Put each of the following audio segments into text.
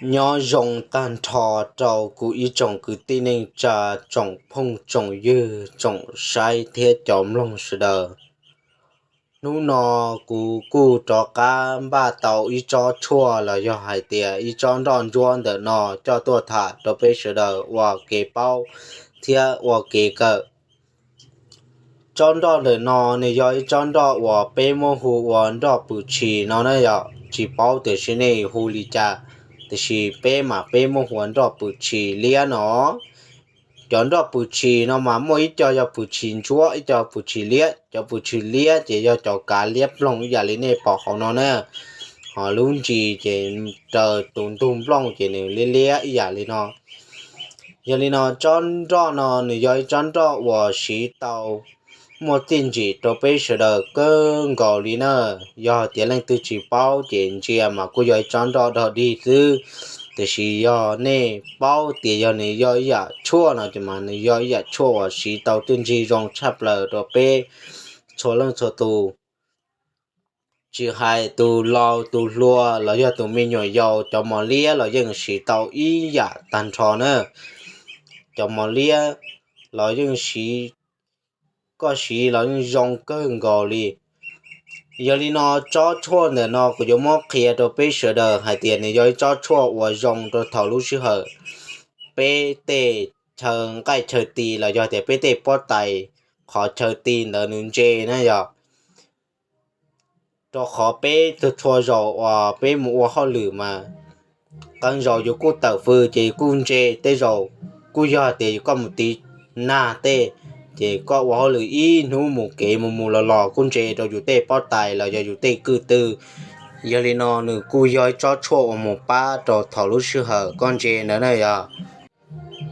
Nyob zoo tag nrho rau kuv ib tsoom kwv tij neej tsa, tsoom phooj tsoom ywg, tsoom saib thiab cov mloog sawv daws. Hnub no kuv kuj rov qab npaj tau ib tsob tshuaj los yog hais tias ib tsob nroj ntsuab ntawm no coj tuaj tham rau peb sawv daws ua kev paub thiab ua kev kawm. Tsob nroj ntawm no nws yog ib tsob nroj uas peb muab hu ua nroj pwm tshis no na yom, tsis paub tiam sis nej hu li cas, tiam sis peb mas peb muab hu ua nroj pwm tshis liab no. Cov nroj pwm tshis no mas muaj ib co yog pwm tshis ntsuab, ib co pwm tshis liab. Cov pwm tshis liab ces yog cov kav liab ploog ib yam li nej pom hauv no na. Ho lub ntsis ces raws tus ntug nplooj ces nws liab liab ib yam li no. Yog li no tsob nroj no nws yog ib tsob nroj uas siv tau muaj txiaj ntsig rau peb sawv daws kawg nkaus li na. Yog tias leej twg tsis paub ces ntsia mas kuj yog ib tsob nroj dog dig xwb, tiam sis yog nej paub tias yog nws yog ib yam tshuaj no ces mas nws yog ib yam tshuaj uas siv tau txiaj ntsig zoo tshaj plaws rau peb txhua leej txhua tus. Tsis hais tus laus tus hluas los yog tus me nyuam yaus, cov mos liab los yeej siv tau ib yam tag nrho na. Cov mos liab los yeej siv, koj siv los yeej zoo kawg nkaus li. Yog li no tsob tshuaj ntawm no kuv yuav muab qhia rau peb sawv daws hais tias nws yog ib tsob tshuaj uas zoo rau thaum lub sij hawm peb tej chaw nqaij chaw ti los yog tias peb tej pob tais qhov chaw ti ntawd nws ntse na yom. Rau qhov peb txhua zaus uas peb mus ua hauj lwm mas qee zaus yus kuj tawm fws ces yus kuj ntse, tej zaus kuj yog tias yus koj mus tiv nag tej, ces koj ua hauj lwm ib hnub mus kev mus mus los los kuj ntse rau yus tej pob tais los yog yus tej kwj tw. Yog li no nws kuj yog ib tsob tshuaj uas mus pab rau thaum lub sij hawm koj ntse ntawd na yog.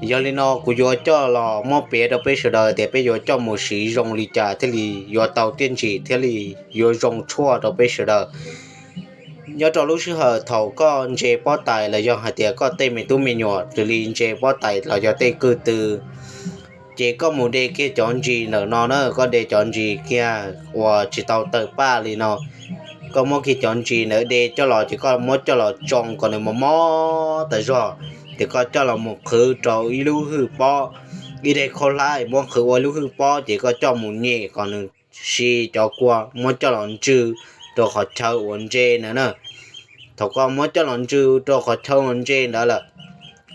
Yog li no kuv yuav coj los muab piav rau peb sawv daws tias peb yuav coj mus siv zoo li cas thiaj li yuav tau txiaj ntsig thiaj li yuav zoo tshuaj rau peb sawv daws. Nyob rau lub sij hawm thaum koj ntse pob tais los yog hais tias koj tej me tub me nyuam xws li ntse pob tais los yog tej kwj tw, ces koj mus de kiag cov ntsis ntawm no na, koj de cov ntsis kiag uas tsis tau tawg paj li no, koj muab kiag cov ntsis ntawd de coj los ces koj muab coj los tsoo kom nws mos mos tas zog, ces koj coj los mus qhwv rau ib lub hwj pob, ib daim khaub hlab muab qhwv ua ib lub hwj pob ces koj coj mus nyem kom nws si cov kua, muab coj los ntsw rau qhov chaw uas ntse ntawd na. Thaum koj muab coj los ntsw rau qhov chaw uas ntse ntawd lawm,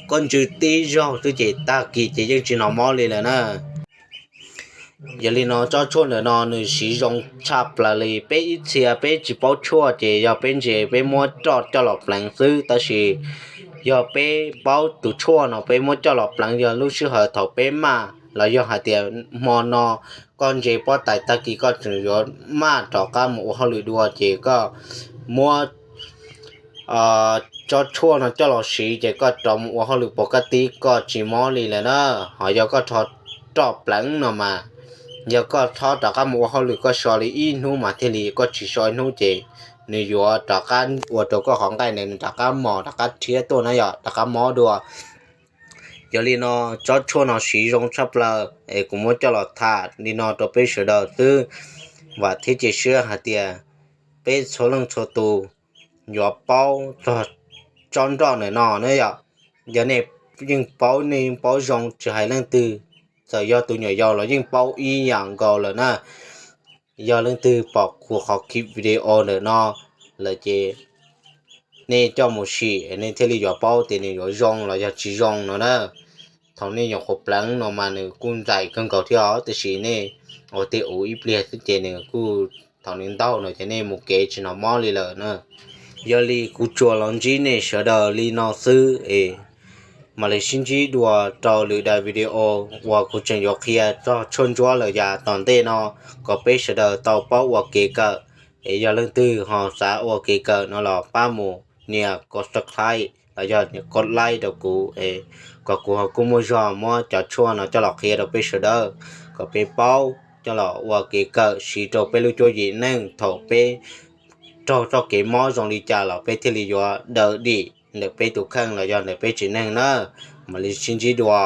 koj ntsw tib zaug xwb ces tag kis ces yeej tsis hnov mob li lawm na. Yog li no tsob tshuaj ntawm no nws siv zoo tshaj plaws li. Peb ib txhia peb tsis paub tshuaj ces yog peb ntse peb muab roj coj los pleev xwb, tab sis yog peb paub tus tshuaj no peb muab coj los pleev yog lub sij hawm thaum peb maj los yog hais tias hmo no koj ntse pob tais tag kis koj tseem yuav maj rov qab mus ua hauj lwm dua ces koj muab tsob tshuaj no coj los siv ces koj rov mus ua hauj lwm pov kab tib koj tsis mob li lawm na. Ho yog koj rho roj pleev no mas, yog koj rov qab mus ua hauj lwm koj so li ib hnub mas thiaj li, koj tsis so ib hnub ces nws yuav rov qab ua rau koj qhov nqaij ntawd nws rov qab mos rov qab rhiab tuaj na yom, rov qab mob dua. Yog li no tsob tshuaj no siv zoo tshaj plaws es kuv muab coj los tham li no rau peb sawv daws xwb. Vam thiab cia siab hais tias peb txhua leej txhua tus yuav paub txog tsob nroj ntawm no na yom. Yog nej yeej paub, nej yeej paub zoo, tsis hais leej twg, txawm yog tus nyuam yaus los yeej paub ib yam nkaus lawm na. Yog leej twg pom kuv qhov video ntawm no lawm ces nej coj mus sim nej thiaj li yuav paub tias nws yuav zoo los yog tsis zoo no na. Thaum nej nyuam qhuav pleev no mas nws kuj nqaim kawg nkaus thiab os, tab sis nej ua tej uv ib pliag xwb ces nws kuj, thaum nws ntaug no ces nej mus kev tsis hnov mob li lawm na. Yog li kuv tsuas los ntsib nej sawv daws li no xwb es mam li sib ntsib dua rau lwm daim video uas kuv tseem yuav qhia txog tshuaj ntsuab lawm yav tom ntej no kom peb sawv daws tau paub ua kev kawm. Es yog leej twg ho xav ua kev kawm no los pab mus nias subscribe los yog nias like rau kuv es kom kuv ho kuj muaj zog muab cov tshuaj no coj los qhia rau peb sawv daws kom peb paub coj los ua kev kawm siv rau peb lub cuab yim neej thaum peb raug txoj kev mob zoo li cas los peb thiaj li yuav daws dim ntawm peb tus kheej los yog ntawm peb tsev neeg na. Mam li sib ntsib dua.